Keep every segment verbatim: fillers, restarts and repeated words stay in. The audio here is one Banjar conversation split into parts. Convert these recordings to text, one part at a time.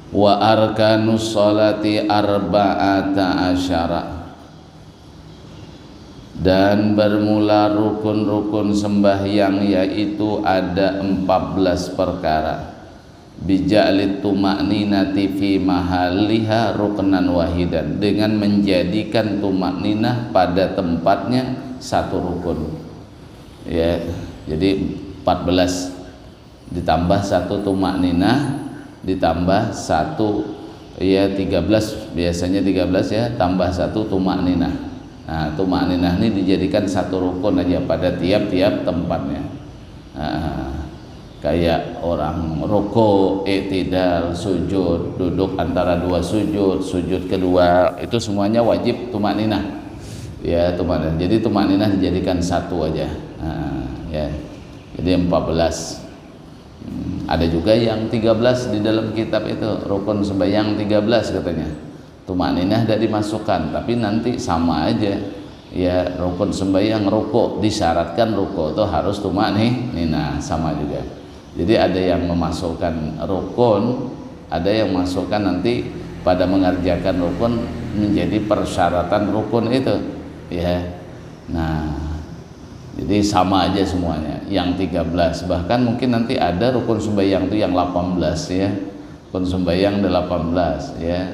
Wa arkanus sholati arba'ata asyara. Dan bermula rukun-rukun sembahyang, yaitu ada empat belas perkara. Bija'lit tuma'ninati fi mahalliha ruknan wahidan, dengan menjadikan tuma'ninah pada tempatnya satu rukun. Ya, jadi empat belas ditambah satu tuma'ninah, ditambah satu, ya, tiga belas, biasanya tiga belas, ya, tambah satu tuma'ninah. Nah, tuma'ninah ini dijadikan satu rukun aja pada tiap-tiap tempatnya. Nah, kayak orang ruku, i'tidal, sujud, duduk antara dua sujud, sujud kedua, itu semuanya wajib tuma'ninah. Ya, tuma'ninah. Jadi tuma'ninah dijadikan satu aja. Nah, ya. Jadi empat belas. Hmm, ada juga yang tiga belas di dalam kitab itu, rukun sembahyang tiga belas katanya. Tuma'ninah tidak dimasukkan, tapi nanti sama aja. Ya, rukun sembahyang ruku, disyaratkan ruku itu harus tuma'ninah, sama juga. Jadi ada yang memasukkan rukun, ada yang masukkan nanti pada mengerjakan rukun menjadi persyaratan rukun itu. Ya. Nah, jadi sama aja semuanya, yang tiga belas. Bahkan mungkin nanti ada rukun sembahyang itu yang delapan belas, ya. Rukun sembahyang delapan belas, ya.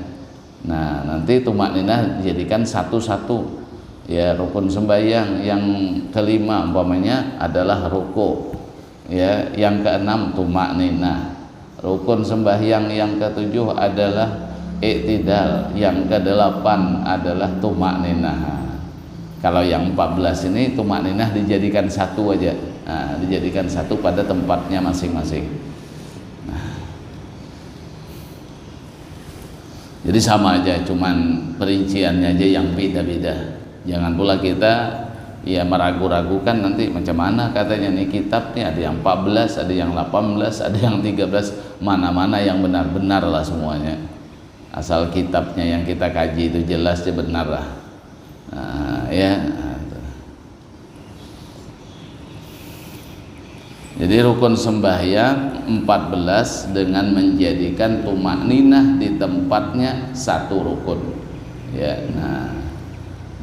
Nah, nanti tuma'ninah dijadikan satu-satu. Ya, rukun sembahyang yang kelima umpamanya adalah ruku. Ya, yang keenam tuma'ninah. Rukun sembahyang yang ketujuh adalah i'tidal, yang kedelapan adalah tuma'ninah. Kalau yang empat belas ini tuma'ninah dijadikan satu aja. Nah, dijadikan satu pada tempatnya masing-masing. Nah. Jadi sama aja, cuman perinciannya aja yang beda-beda. Jangan pula kita, ya, meragu-ragukan nanti macam mana katanya nih kitab nih, ada yang empat belas, ada yang delapan belas, ada yang tiga belas, mana-mana yang benar, benarlah semuanya. Asal kitabnya yang kita kaji itu jelas, ya benar lah. Nah, ya. Nah, itu. Jadi rukun sembahyang empat belas dengan menjadikan tuma'ninah di tempatnya satu rukun. Ya, nah,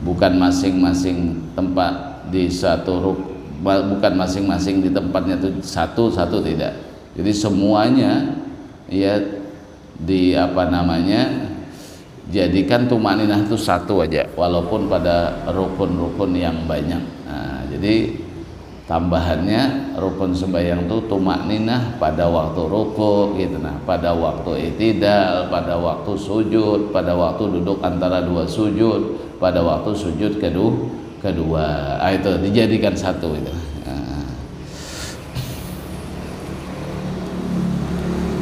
bukan masing-masing tempat di satu ruk-, ba-, bukan masing-masing di tempatnya itu satu-satu, tidak. Jadi semuanya, ya, di apa namanya, jadikan tuma'ninah itu satu aja, walaupun pada rukun-rukun yang banyak. Nah, jadi tambahannya rukun sembahyang itu tuma'ninah pada waktu ruku gitu, nah, pada waktu i'tidal, pada waktu sujud, pada waktu duduk antara dua sujud, pada waktu sujud kedua, kedua. Ah, itu dijadikan satu itu. Nah.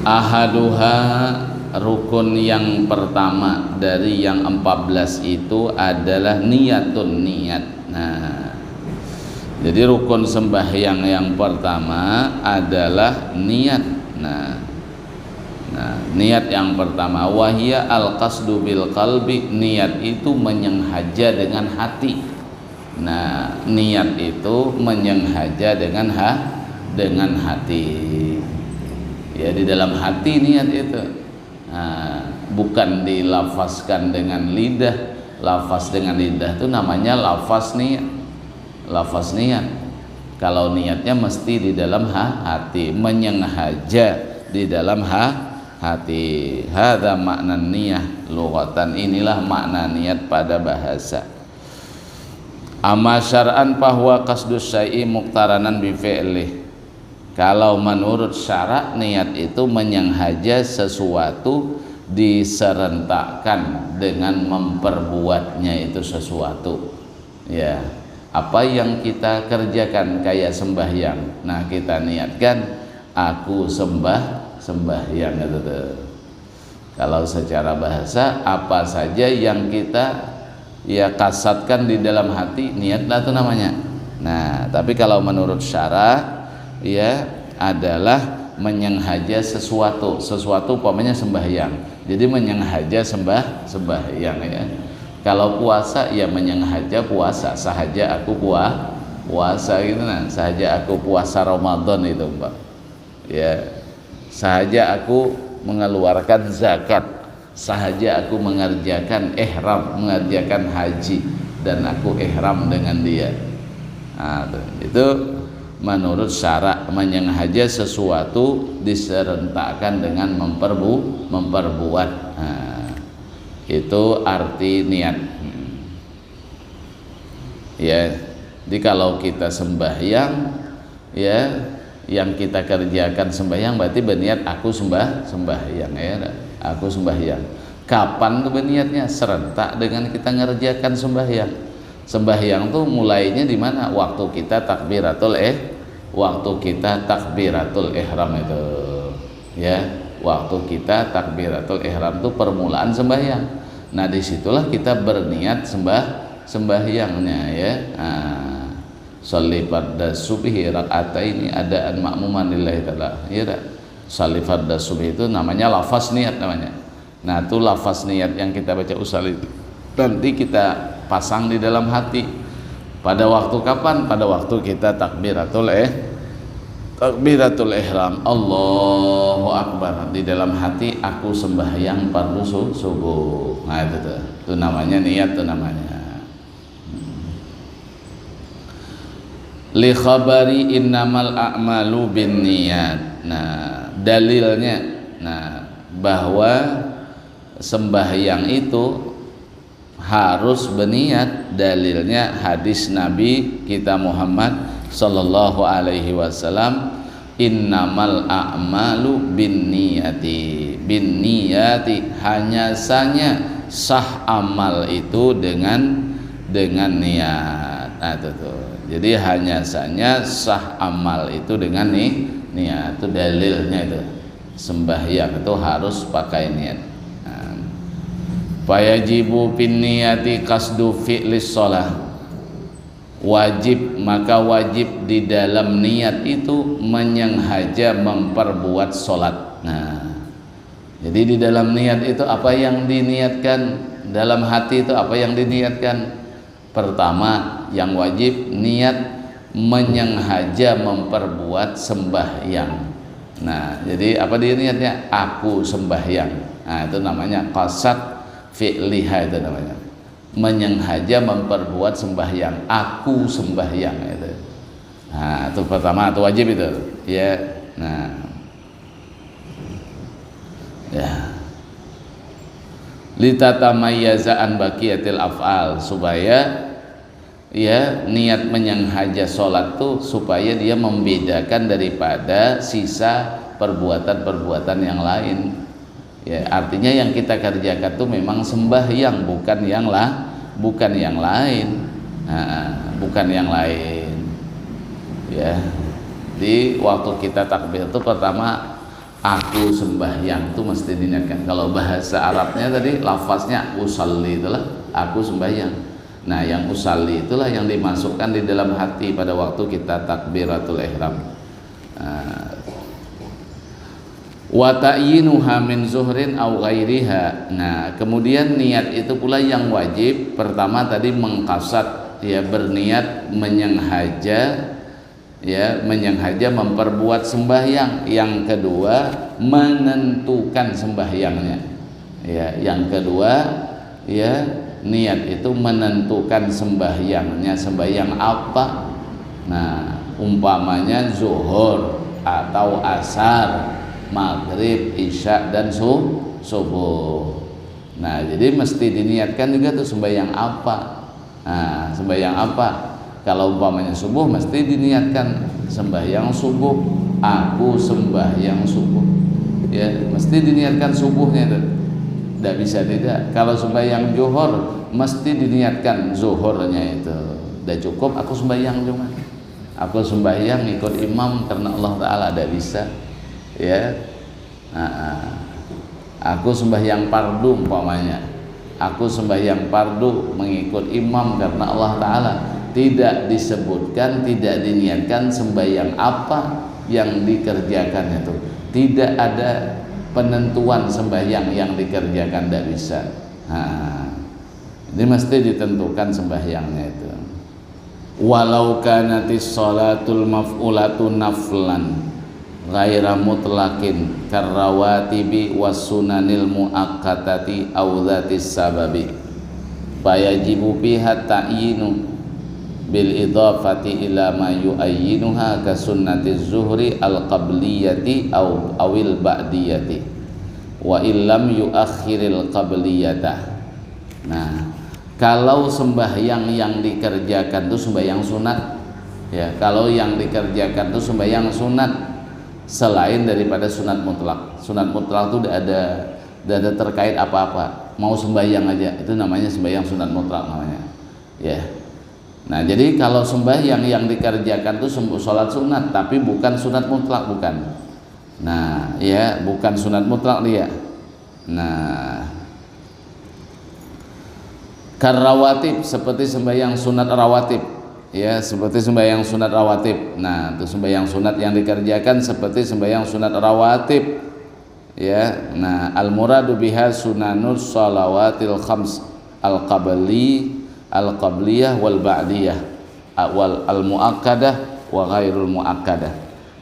Ahaduha, rukun yang pertama dari yang empat belas itu adalah niyatun, niat. Nah, jadi rukun sembahyang yang pertama adalah niat. Nah, nah, niat yang pertama, wahia al-qasdu bil qalbi, niat itu menyenghaja dengan hati. Nah, niat itu menyenghaja dengan ha-, dengan hati. Ya, di dalam hati niat itu. Nah, bukan dilafazkan dengan lidah. Lafaz dengan lidah itu namanya lafaz niat. Lafaz niat. Kalau niatnya mesti di dalam ha-, hati, menyenghaja di dalam ha-, hati. Hadza makna niyah lughatan. Inilah makna niat pada bahasa. Amma syar'an fahuwa qasdus syai'i muqtaranan bi fi'lih. Kalau menurut syarak, niat itu menyenghaja sesuatu diserentakkan dengan memperbuatnya itu sesuatu. Ya, apa yang kita kerjakan kayak sembahyang. Nah, kita niatkan, "Aku sembah, sembahyang," itu tuh. Kalau secara bahasa, apa saja yang kita, ya, kasatkan di dalam hati, niatlah itu namanya. Nah, tapi kalau menurut syarak, ya, adalah menyenghaja sesuatu. Sesuatu umpamanya sembahyang. Jadi menyenghaja sembah, sembahyang, ya. Kalau puasa, ya, menyenghaja puasa, sahaja aku pua-, puasa gitu, nah, sahaja aku puasa Ramadan itu, Mbak. Ya, sahaja aku mengeluarkan zakat, sahaja aku mengerjakan ihram, mengerjakan haji, dan aku ihram dengan dia. Nah, itu menurut syarak, menyenghaja sesuatu diserentakkan dengan memperbu memperbuat. Nah, itu arti niat. Hmm. Ya, jadi kalau kita sembahyang, ya, yang kita kerjakan sembahyang berarti berniat aku sembah sembahyang, ya, aku sembahyang. Kapan tuh berniatnya? Serentak dengan kita ngerjakan sembahyang. Sembahyang tuh mulainya di mana? Waktu kita takbiratul eh, waktu kita takbiratul ihram itu, ya, waktu kita takbiratul ihram tuh permulaan sembahyang. Nah, disitulah kita berniat sembah sembahyangnya, ya. Nah, sholli farda subhi rakaat ini adaan makmuman lillahi ta'ala, ya tak? Sholli farda subhi itu namanya lafaz niat namanya. Nah, itu lafaz niat yang kita baca usalli itu nanti kita pasang di dalam hati. Pada waktu kapan? Pada waktu kita takbiratul eh takbiratul ihram, Allahu Akbar, di dalam hati aku sembahyang fardu su- subuh. Nah, itu tuh, itu namanya niat tuh namanya. Li khabari innamal a'malu bin niat. Nah, dalilnya, nah, bahwa sembahyang itu harus berniat. Dalilnya hadis Nabi kita Muhammad sallallahu alaihi wasallam, innamal a'malu bin niyati, bin niyati, hanya sanya sah amal itu dengan dengan niat. Nah, itu tuh. Jadi hanya sanya sah amal itu dengan ni niat. Itu dalilnya itu. Sembahyang itu harus pakai niat. Nah. Fayajibu bin niyati qasdu fi'lis shalah. Wajib, maka wajib di dalam niat itu menyenghaja memperbuat sholat. Nah, jadi di dalam niat itu apa yang diniatkan, dalam hati itu apa yang diniatkan. Pertama, yang wajib niat menyenghaja memperbuat sembahyang. Nah, jadi apa dia niatnya? Aku sembahyang. Nah, itu namanya qasad fi'liha itu namanya. Menyenghaja memperbuat sembahyang. Aku sembahyang itu. Nah, itu pertama, itu wajib itu. Ya. Nah. Ya. Litatamayyaza an baqiyatil af'al, supaya ya niat menyenghaja sholat tuh supaya dia membedakan daripada sisa perbuatan-perbuatan yang lain. Ya, artinya yang kita kerjakan tuh memang sembahyang, bukan yang lah, bukan yang lain. Nah, bukan yang lain. Ya. Di waktu kita takbir tuh pertama aku sembahyang tuh mesti diniatkan. Kalau bahasa Arabnya tadi lafaznya usalli itulah aku sembahyang. Nah, yang usalli itulah yang dimasukkan di dalam hati pada waktu kita takbiratul ihram. Nah, wa ta'yinuha min zuhrin au ghairiha. Nah, kemudian niat itu pula yang wajib. Pertama tadi mengkasat, ya, berniat menyenghaja, ya, menyenghaja memperbuat sembahyang. Yang kedua, menentukan sembahyangnya. Ya, yang kedua, ya, niat itu menentukan sembahyangnya, sembahyang apa. Nah, umpamanya zuhur atau asar, maghrib, isya, dan su- subuh. Nah, jadi mesti diniatkan juga tuh sembahyang apa. Nah, sembahyang apa? Kalau umpamanya subuh, mesti diniatkan sembahyang subuh. Aku sembahyang subuh. Ya, mesti diniatkan subuhnya itu. Tidak bisa tidak. Kalau sembahyang johor, mesti diniatkan johornya itu. Tidak cukup aku sembahyang cuma. Aku sembahyang ikut imam karena Allah Ta'ala, tidak bisa. Ya. Nah, aku sembahyang fardu umpamanya. Aku sembahyang fardu mengikut imam karena Allah Ta'ala. Tidak disebutkan, tidak diniatkan sembahyang apa yang dikerjakan itu. Tidak ada penentuan sembahyang yang dikerjakan, tidak bisa. Nah, ini mesti ditentukan sembahyangnya itu. Walau kanatis sholatul maf'ulatu naflan. ghaira mutlaqin karrawatibi was sunanil muakkatati au dzatis sababi. Fayajibu fiha ta'yinu bil idhafati ila ma yu'ayyinuha ka sunnati zuhri al qabliyati au awil ba'diyati wa illam yuakhiril qabliyata. Nah, kalau sembahyang yang dikerjakan itu sembahyang sunat, ya, kalau yang dikerjakan itu sembahyang sunat selain daripada sunat mutlak. Sunat mutlak itu tidak ada, tidak ada terkait apa-apa. Mau sembahyang aja, itu namanya sembahyang sunat mutlak namanya. Ya. Nah, jadi kalau sembahyang yang dikerjakan itu sem- sholat sunat, tapi bukan sunat mutlak, bukan. Nah, ya, bukan sunat mutlak dia. Nah, karrawatib, seperti sembahyang sunat rawatib, ya, seperti sembahyang sunat rawatib. Nah, itu sembahyang sunat yang dikerjakan seperti sembahyang sunat rawatib, ya. Nah, al muradu biha sunanus salawatil khams al qabli al qabliyah wal ba'diyah, wal al muakkadah wa ghairul muakkadah.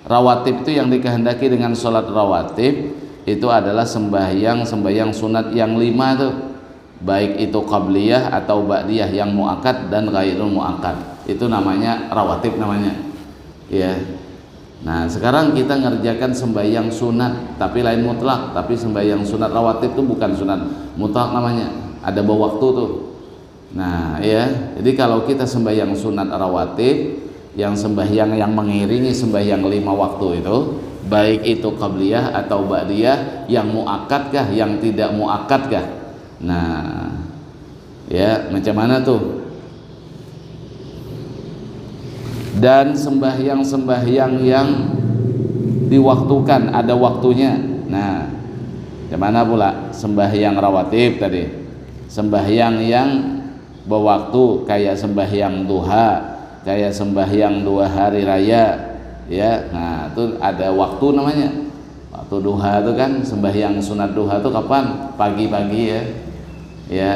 Rawatib itu yang dikehendaki dengan sholat rawatib itu adalah sembahyang sembahyang sunat yang lima tuh, baik itu qabliyah atau ba'diyah, yang muakkad dan ghairul muakkad, itu namanya rawatib namanya, ya. Nah, sekarang kita ngerjakan sembahyang sunat tapi lain mutlak, tapi sembahyang sunat rawatib itu bukan sunat mutlak namanya, ada bawaktu tuh. Nah, ya, jadi kalau kita sembahyang sunat rawatib, yang sembahyang yang mengiringi sembahyang lima waktu itu, baik itu qabliyah atau ba'diyah, yang muakkad kah, yang tidak muakkad kah? Nah, ya, macam mana tuh? Dan sembahyang-sembahyang yang diwaktukan, ada waktunya. Nah, macam mana pula sembahyang rawatib tadi? Sembahyang yang bawaktu, kayak sembahyang duha, kayak sembahyang dua hari raya, ya. Nah, itu ada waktu namanya. Waktu duha itu kan, sembahyang sunat duha itu kapan? Pagi-pagi, ya. Ya,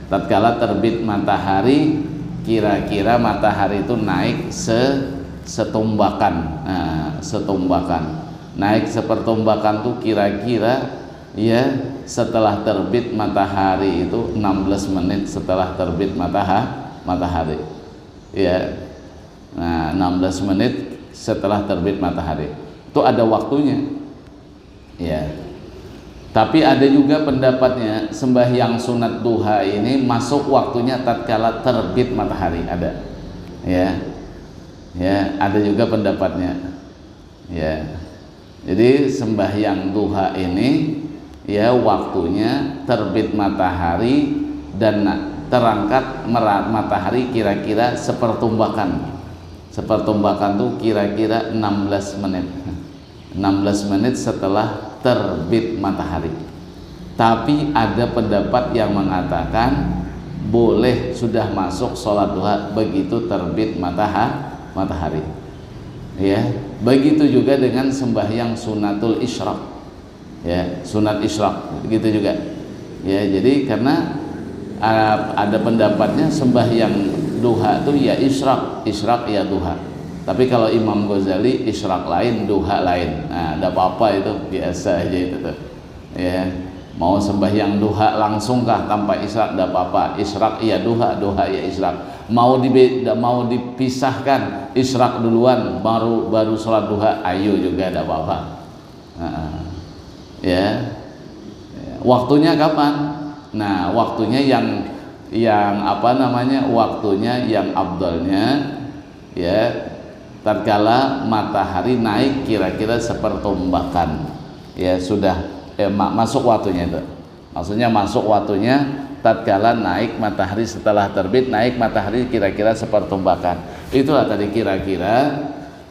tatkala terbit matahari, kira-kira matahari itu naik se setumbakan. Nah, setumbakan. Naik sepertumbakan tuh kira-kira, ya, setelah terbit matahari itu enam belas menit setelah terbit mataha matahari. Ya. Nah, enam belas menit setelah terbit matahari. Itu ada waktunya. Ya. Tapi ada juga pendapatnya, sembahyang sunat duha ini masuk waktunya tatkala terbit matahari, ada. Ya. Ya, ada juga pendapatnya. Ya. Jadi sembahyang duha ini, ya, waktunya terbit matahari dan na- terangkat mera- matahari kira-kira sepertumbakan. Sepertumbakan tuh kira-kira enam belas menit. Enam belas menit setelah terbit matahari. Tapi ada pendapat yang mengatakan boleh sudah masuk sholat duha begitu terbit mataha- matahari. Ya, begitu juga dengan sembahyang sunatul isyraq. Ya, sunat isyraq gitu juga. Ya, jadi karena, ah, ada pendapatnya sembahyang duha tuh ya isyraq, isyraq ya duha. Tapi kalau Imam Ghazali, isyraq lain, duha lain. Nah, ada apa-apa itu, biasa aja itu tuh. Ya, mau sembahyang duha langsung kah tanpa isyraq, ada apa-apa. Isyraq ya duha, duha ya isyraq. Mau dibe- mau dipisahkan, isyraq duluan, baru baru sholat duha, ayo juga, ada apa-apa. Heeh. Ya. Ya. Waktunya kapan? Nah, waktunya yang yang apa namanya? Waktunya yang afdalnya, ya, tatkala matahari naik kira-kira sepertumbakan. Ya, sudah, eh, ma- masuk waktunya itu. Maksudnya masuk waktunya tatkala naik matahari, setelah terbit naik matahari kira-kira sepertumbakan. Itulah tadi kira-kira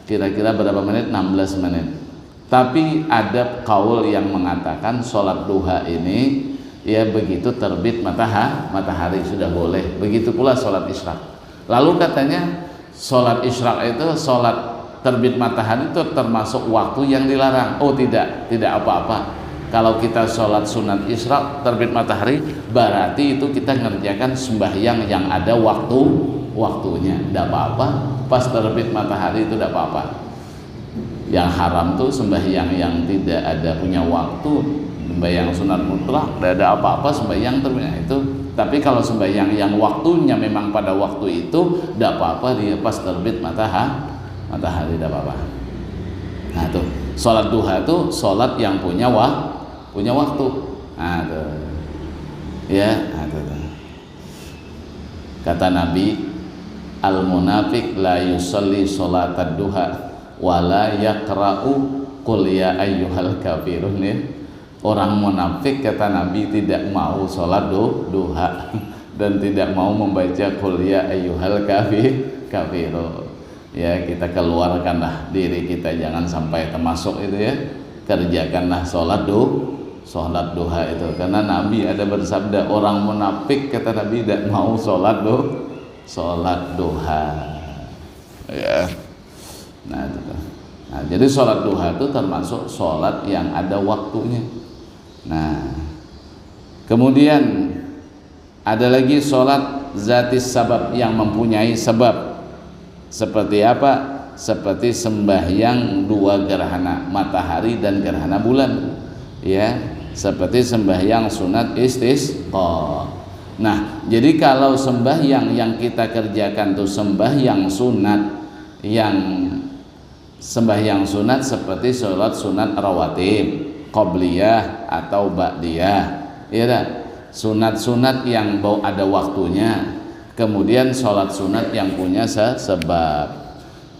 kira-kira berapa menit? Enam belas menit. Tapi ada kaul yang mengatakan sholat duha ini, ya, begitu terbit mataha- matahari sudah boleh. Begitu pula sholat isyraq. Lalu katanya sholat isyraq itu, sholat terbit matahari itu termasuk waktu yang dilarang. Oh, tidak, tidak apa-apa. Kalau kita sholat sunat isyraq terbit matahari, berarti itu kita ngerjakan sembahyang yang ada waktu waktunya. Tidak apa-apa. Pas terbit matahari itu tidak apa-apa. Yang haram tuh sembahyang yang tidak ada punya waktu, sembahyang sunat mutlak, tidak ada apa-apa sembahyang terus itu. Tapi kalau sembahyang yang waktunya memang pada waktu itu, tidak apa-apa dia pas terbit matahari, matahari tidak apa-apa. Nah tuh, sholat duha tuh sholat yang punya wa, punya waktu. Nah tuh, ya, nah tuh. Kata Nabi, al munafik la yusalli sholatad duha wala yakra'u qul ya ayyuhal kafirun, ya. Orang munafik, kata Nabi, tidak mau sholat du, duha dan tidak mau membaca qul ya ayyuhal kafi, kafirun. Ya, kita keluarkanlah diri kita, jangan sampai termasuk itu, ya. Kerjakanlah sholat du, sholat duha itu, karena Nabi ada bersabda, orang munafik, kata Nabi, tidak mau sholat du, sholat duha. Ya. Nah, itu tuh. Nah, jadi sholat duha itu termasuk sholat yang ada waktunya. Nah, kemudian ada lagi sholat zatis sabab, yang mempunyai sebab. Seperti apa? Seperti sembahyang dua gerhana, matahari dan gerhana bulan. Ya, seperti sembahyang sunat istisqa. Nah, jadi kalau sembahyang yang kita kerjakan tuh sembahyang sunat yang sembahyang sunat seperti sholat sunat rawatib, qobliyah atau ba'diyah. Iya dah. Sunat-sunat yang bau ada waktunya. Kemudian sholat sunat yang punya se-, sebab.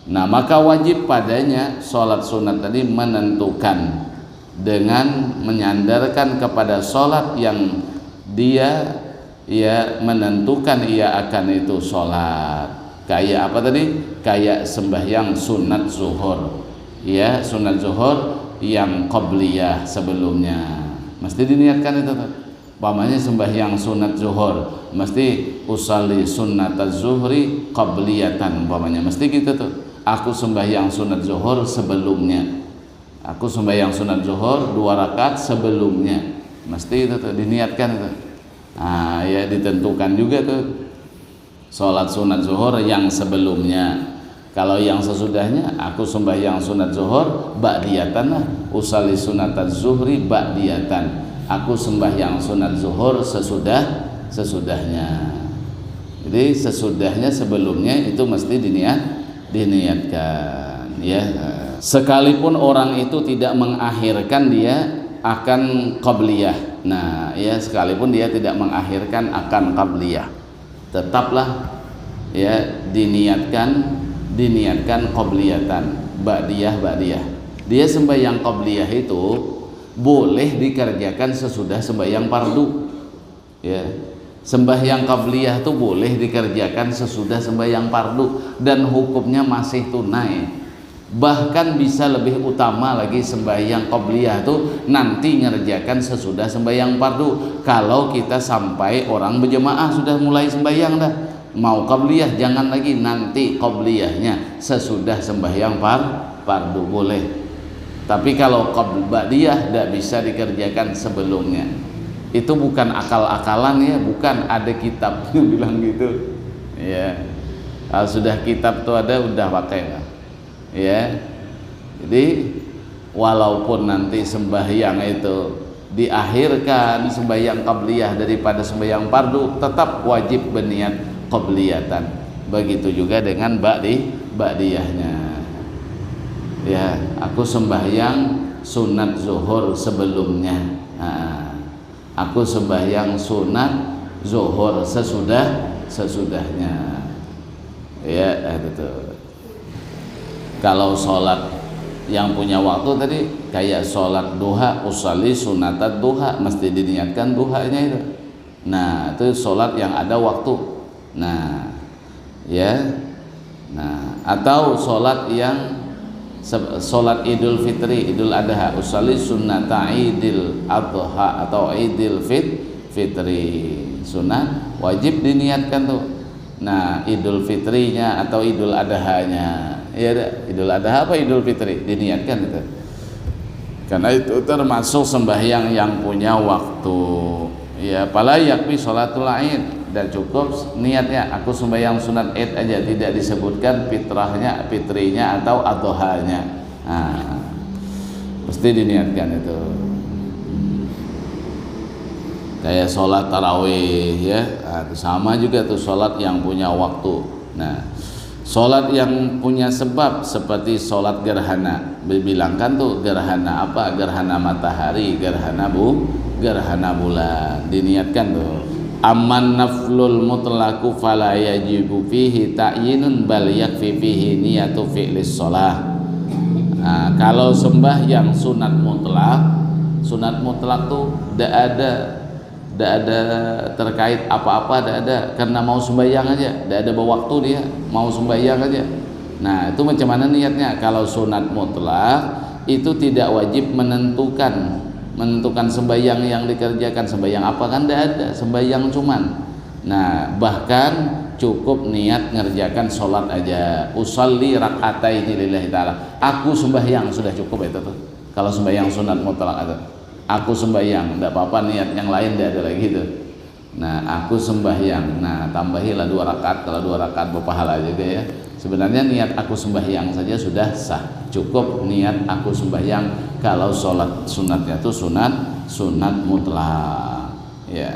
Nah, maka wajib padanya sholat sunat tadi menentukan dengan menyandarkan kepada sholat yang dia, ia menentukan ia akan itu sholat. Kayak apa tadi? Kayak sembahyang sunat zuhur. Ya, sunat zuhur yang qobliyah sebelumnya. Mesti diniatkan itu tuh. Umpamanya sembahyang sunat zuhur, mesti usalli sunnataz zuhri qobliyatan umpamanya. Mesti gitu tuh. Aku sembahyang sunat zuhur sebelumnya. Aku sembahyang sunat zuhur dua rakaat sebelumnya. Mesti itu tuh diniatkan itu. Nah, ya ditentukan juga tuh. Sholat sunat zuhur yang sebelumnya. Kalau yang sesudahnya, aku sembahyang sunat zuhur ba'diyatan lah. Usalli sunataz zuhri ba'diyatan. Aku sembahyang sunat zuhur sesudah, sesudahnya. Jadi sesudahnya, sebelumnya itu mesti diniat, diniatkan, ya. Sekalipun orang itu tidak mengakhirkan, dia akan qabliyah. Nah, ya, sekalipun dia tidak mengakhirkan akan qabliyah, tetaplah, ya, diniatkan, diniatkan qobliyatan, ba'diyah, ba'diyah. Dia sembahyang qobliyah itu boleh dikerjakan sesudah sembahyang fardu. Ya. Sembahyang qabliyah itu boleh dikerjakan sesudah sembahyang fardu dan hukumnya masih tunai. Bahkan bisa lebih utama lagi sembahyang qabliyah itu nanti ngerjakan sesudah sembahyang fardu. Kalau kita sampai orang berjemaah sudah mulai sembahyang dah, mau qabliyah jangan lagi, nanti qabliyahnya sesudah sembahyang far-, fardu boleh. Tapi kalau qabl ba'diyah tidak bisa dikerjakan sebelumnya. Itu bukan akal-akalan ya, bukan, ada kitab bilang gitu. Ya. Kalau sudah kitab tuh ada, udah pakai lah. Ya. Jadi walaupun nanti sembahyang itu diakhirkan sembahyang qabliyah daripada sembahyang fardu, tetap wajib berniat qabliyatan. Begitu juga dengan ba'di, ba'diyahnya. Ya, aku sembahyang sunat zuhur sebelumnya. Nah, aku sembahyang sunat zuhur sesudah, sesudahnya. Ya, nah, itu tuh. Kalau sholat yang punya waktu tadi, kayak sholat duha, usalli sunatad duha, mesti diniatkan duhanya itu. Nah, itu sholat yang ada waktu. Nah, ya. Nah, atau sholat yang se-, sholat Idul Fitri, Idul Adha, usalli sunnata Idil Adha atau Idil Fit-, Fitri. Sunat wajib diniatkan tuh. Nah, Idul Fitrinya atau Idul Adhanya. Ya, ada Idul Adha apa Idul Fitri? Diniatkan itu. Karena itu termasuk sembahyang yang punya waktu. Ya, fala yakfi sholatul Id. Dan cukup niatnya, aku sembahyang sunat Id aja, tidak disebutkan fitrahnya, fitrinya atau adhanya. Nah, mesti diniatkan itu. Kayak sholat tarawih, ya. Nah, itu sama juga tuh, sholat yang punya waktu. Nah, sholat yang punya sebab seperti sholat gerhana. Dibilangkan tuh gerhana apa? Gerhana matahari, gerhana bu, gerhana bulan. Diniatkan tuh. Amman naflul mutlaqu fala yajibu fihi ta'yinun bal yakfi fihi niyatu fi'lis sholah. Nah, kalau sembahyang sunat mutlak, sunat mutlak tuh tidak ada, tidak ada terkait apa-apa, tidak ada, karena mau sembahyang aja, tidak ada bawa waktu dia, mau sembahyang aja. Nah, itu macam mana niatnya? Kalau sunat mutlak itu tidak wajib menentukan, menentukan sembahyang yang dikerjakan, sembahyang apa, kan tidak ada, sembahyang cuman. Nah, bahkan cukup niat ngerjakan sholat aja. Usalli rak'ataini lillahi ta'ala. Aku sembahyang, sudah cukup itu tuh. Kalau sembahyang sunat mutlak itu. Aku sembahyang, tidak apa-apa niat yang lain, tidak ada lagi tuh. Nah, aku sembahyang. Nah, tambahilah dua rakaat, kalau dua rakaat berpahala juga, ya. Sebenarnya niat aku sembahyang saja sudah sah. Cukup niat aku sembahyang kalau sholat sunatnya tuh sunat, sunat mutlak. Ya.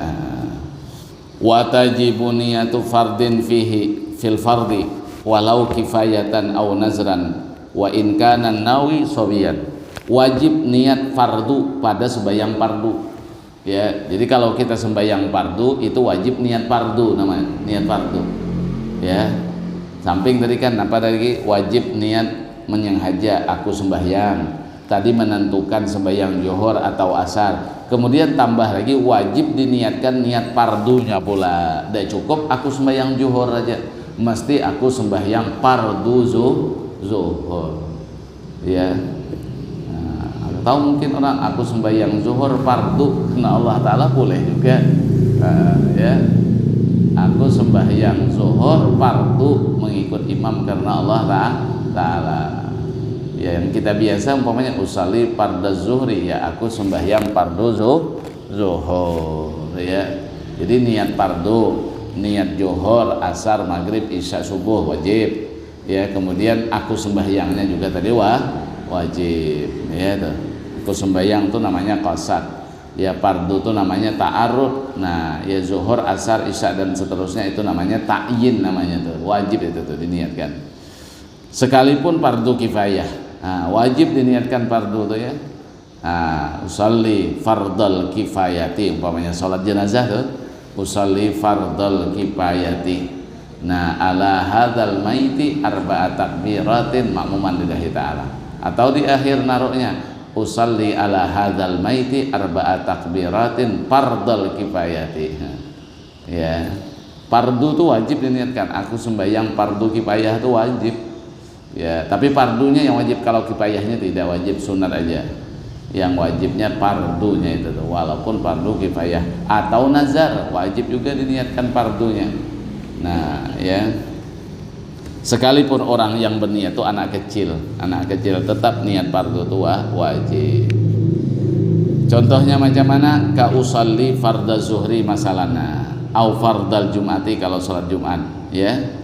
Wa tajibu niyatu fardin fihi, fil fardi, walau kifayatan au nazran, wa in kana nawi sawiyan. Wajib niat fardu pada sembahyang fardu. Ya, jadi kalau kita sembahyang fardu itu wajib niat fardu namanya, niat fardu. Ya. Samping tadi kan apa tadi, wajib niat menyengaja aku sembahyang. Tadi menentukan sembahyang johor atau asar. Kemudian tambah lagi wajib diniatkan niat fardunya pula. Tidak cukup aku sembahyang johor aja. Mesti aku sembahyang fardu zu-, zuhur. Ya. Nah, atau mungkin orang, aku sembahyang zuhur fardu karena Allah Ta'ala, boleh juga. Nah, ya. Aku sembahyang zuhur fardu mengikut imam karena Allah Ta-, Ta'ala. Ya, yang kita biasa umpamanya usalli fardaz zuhri, ya, aku sembahyang fardu zu-, zuhur, ya. Jadi niat fardu, niat johor, asar, maghrib, isya, subuh wajib. Ya, kemudian aku sembahyangnya juga tadi wa-, wajib, ya tuh. Aku sembahyang tuh namanya qasad. Ya, fardu tuh namanya ta'arud. Nah, ya, zuhur, asar, isya dan seterusnya itu namanya ta'yin namanya tuh. Wajib itu tuh diniatkan. Sekalipun fardu kifayah. Nah, wajib diniatkan fardu tuh, ya. Nah, usalli fardal kifayati, umpamanya sholat jenazah tuh, usalli fardal kifayati. Nah, ala hadzal maiti arba'a takbiratin makmuman lillahi ta'ala. Atau di akhir naruhnya, usalli ala hadzal maiti arba'a takbiratin fardal kifayati. Ya. Fardu tuh wajib diniatkan. Aku sembahyang fardu kifayah tuh wajib. Ya, tapi fardunya yang wajib, kalau kifayahnya tidak wajib, sunat aja. Yang wajibnya fardunya itu tuh, walaupun fardu kifayah atau nazar, wajib juga diniatkan fardunya. Nah, ya. Sekalipun orang yang berniat tuh anak kecil, anak kecil tetap niat fardu tuh wa-, wajib. Contohnya macam mana? Ka usalli fardaz zuhri masalana, au fardal jum'ati kalau sholat Jumat, ya.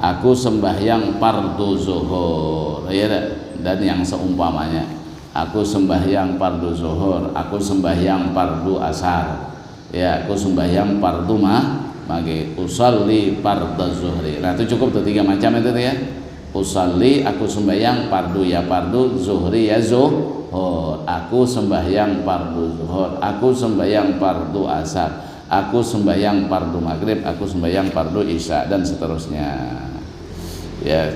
Aku sembahyang fardu zuhur, ya dah? Dan yang seumpamanya. Aku sembahyang fardu zuhur, aku sembahyang fardu asar. Ya, aku sembahyang fardu ma-, maghrib. Usalli fardaz zuhri. Nah, itu cukup tuh tiga macam itu tuh, ya. Usalli, aku sembahyang, fardu, ya fardu, zuhri, ya zuhur. Aku sembahyang fardu zuhur, aku sembahyang fardu asar, aku sembahyang fardu maghrib, aku sembahyang fardu isya, dan seterusnya. Ya.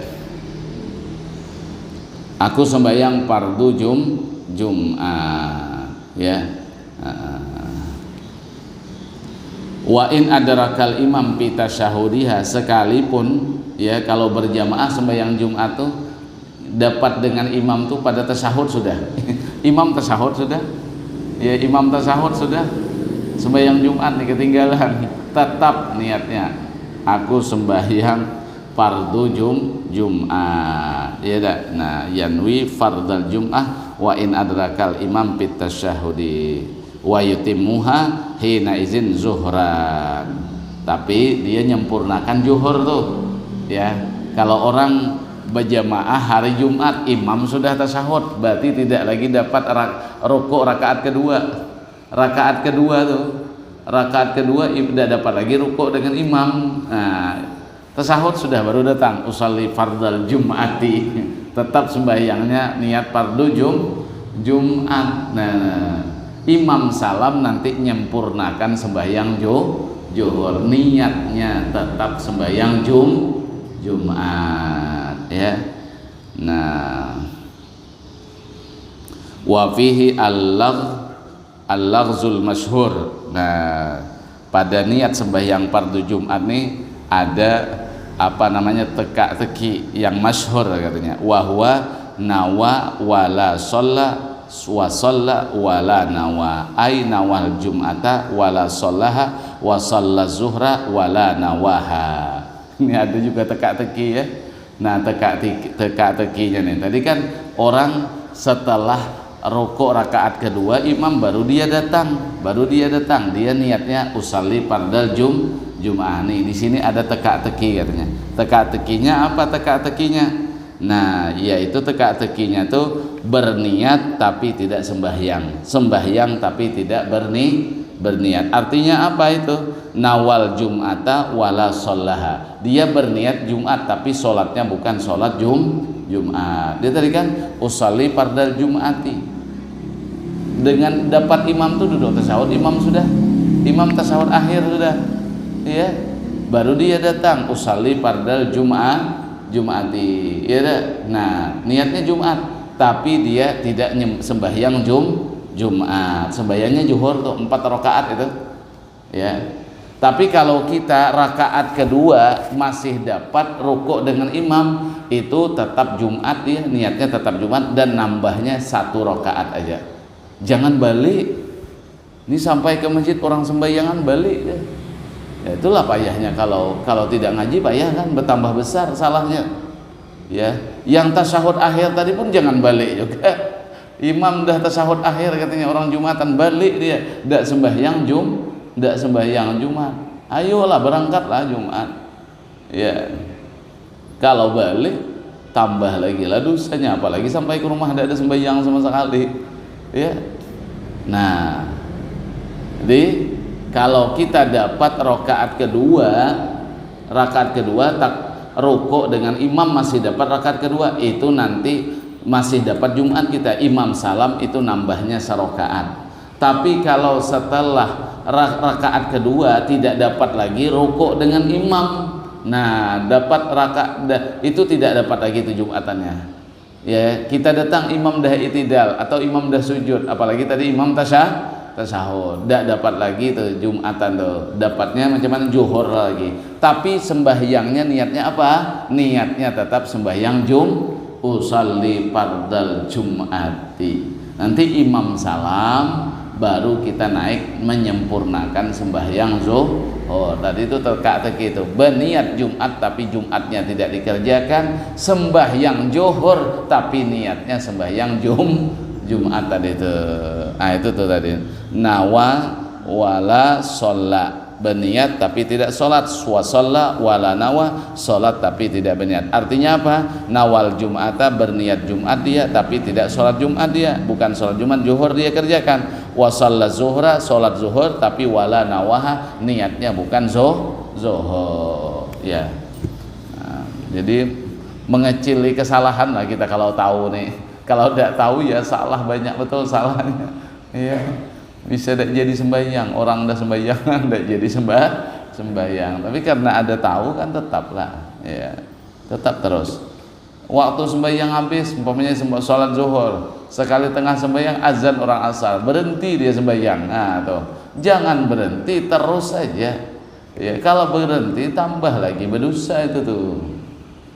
Aku sembahyang fardu jum-, Jumat, ya. Heeh. Wa in adrakal imam fi tasyahudiha, sekalipun, ya, kalau berjamaah sembahyang Jumat tuh dapat dengan imam tuh pada tasyahud sudah. Imam tasyahud sudah. Ya, imam tasyahud sudah. Sembahyang Jumat nih ketinggalan. Tetap niatnya, aku sembahyang fardu jum-, Jumat. Ya dah. Nah, yanwi fardal Jum'ah wa in adrakal imam fit tasyahudi wa yutimmuha hina izin zuhran. Tapi dia nyempurnakan zuhur tuh. Ya. Kalau orang Berjamaah hari Jumat, imam sudah tasahud, berarti tidak lagi dapat rak, rukuk rakaat kedua. Rakaat kedua tu, rakaat kedua tidak dapat lagi rukuk dengan imam. Nah, tasahud sudah baru datang, usalli fardal jum'ati. Tetap sembahyangnya niat fardu jum, Jumat. Nah, imam salam nanti nyempurnakan sembahyang ju, juhur. Niatnya tetap sembahyang jum, Jumat, ya. Nah, wa fihi al-lagh, al-laghzul masyhur. Nah, pada niat sembahyang fardu Jumat nih ada apa namanya, teka-teki yang masyhur katanya. Wa huwa nawa wala shalla wa shalla wala nawa. Ai nawal jum'ata wala shallaha wa shalla zuhra wala nawaha. Ini ada juga teka-teki, ya. Nah, teka-teki, teka-tekinya nih. Tadi kan orang setelah rukuk rakaat kedua, imam baru dia datang, baru dia datang. Dia niatnya usalli fardal jum, Jumat. Nih, di sini ada teka-teki katanya. Teka-tekinya apa teka-tekinya? Nah, yaitu teka-tekinya tuh berniat tapi tidak sembahyang, sembahyang tapi tidak berni, berniat. Artinya apa itu? Nawal jum'ata wala shallaha. Dia berniat Jumat tapi sholatnya bukan sholat jum, Jumat. Dia tadi kan usalli fardal jum'ati. Dengan dapat imam tuh duduk tasahud, imam sudah, imam tasahud akhir sudah, ya. Baru dia datang usalli fardal jum'ah, Jum'ati, ya dah. Nah, niatnya Jumat, tapi dia tidak nyem, sembahyang jum, Jumat. Sembahyangnya juhur tuh empat rakaat itu, ya. Tapi kalau kita rakaat kedua masih dapat rukuk dengan imam, itu tetap Jumat, ya, niatnya tetap Jumat dan nambahnya satu rakaat aja. Jangan balik. Ini sampai ke masjid orang sembayangan balik deh. Ya, itulah payahnya kalau kalau tidak ngaji, payah kan, bertambah besar salahnya. Ya, yang tasahud akhir tadi pun jangan balik juga. Imam dah tasahud akhir katanya orang Jumatan, balik dia. Ndak sembahyang Jum, ndak sembahyang Jumat. Ayolah, berangkatlah Jumat. Ya. Kalau balik, tambah lagi lah dosanya, apalagi sampai ke rumah tidak ada sembahyang sama sekali. Ya. Nah, jadi kalau kita dapat rakaat kedua, rakaat kedua tak rukuk dengan imam masih dapat rakaat kedua, itu nanti masih dapat Jumat kita. Imam salam itu nambahnya serakaat. Tapi kalau setelah ra, rakaat kedua tidak dapat lagi rukuk dengan imam, nah, dapat raka, da, itu tidak dapat lagi itu Jumatannya. Ya, kita datang imam dah itidal atau imam dah sujud, apalagi tadi imam tasah, tasahud, tidak dapat lagi itu Jumatan tuh. Dapatnya macam mana? Juhur lagi. Tapi sembahyangnya niatnya apa? Niatnya tetap sembahyang Jum, usalli fardal Jum'ati. Nanti imam salam, baru kita naik menyempurnakan sembahyang zuhur. Tadi itu teka-teki itu. Berniat Jumat tapi Jumatnya tidak dikerjakan, sembahyang juhur tapi niatnya sembahyang Jum, Jumat tadi itu. Nah, itu tuh tadi. Nawa wala sholla. Berniat tapi tidak sholat. Wa sholla wala nawa, sholat tapi tidak berniat. Artinya apa? Nawal jum'ata, berniat Jumat dia tapi tidak sholat Jumat dia. Bukan sholat Jumat, juhur dia kerjakan. Wa sholla zuhra, sholat zuhur tapi wala nawaha, niatnya bukan zuh, zuhur. Ya. Nah, jadi mengecili kesalahan lah kita kalau tahu nih. Kalau tidak tahu ya salah, banyak betul salahnya. Iya. Bisa tidak jadi sembahyang, orang dah sembahyang tidak jadi sembah, sembahyang. Tapi karena ada tahu kan tetaplah, ya, tetap terus. Waktu sembahyang habis, umpamanya semba, sholat zuhur, sekali tengah sembahyang azan orang asar, berhenti dia sembahyang. Nah, tuh, jangan berhenti, terus saja. Ya, kalau berhenti tambah lagi berdosa itu tuh.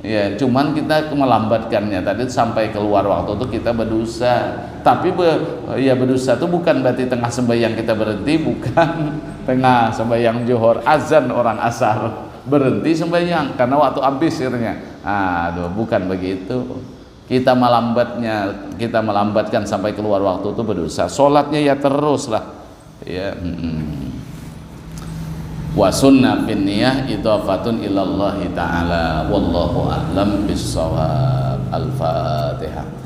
Ya, cuman kita melambatkannya tadi sampai keluar waktu itu kita berdosa. Tapi be, ya, berdosa itu bukan berarti tengah sembahyang kita berhenti, bukan. Tengah sembahyang juhur, azan orang asar, berhenti sembahyang karena waktu habis katanya. Aduh, bukan begitu. Kita melambatnya, kita melambatkan sampai keluar waktu itu berdosa. Sholatnya ya terus lah. Ya, mm-mm. Wa sunna fin niyah idhafatun ilallahi ta'ala. Wallahu a'lam bissawab. Al-Fatihah.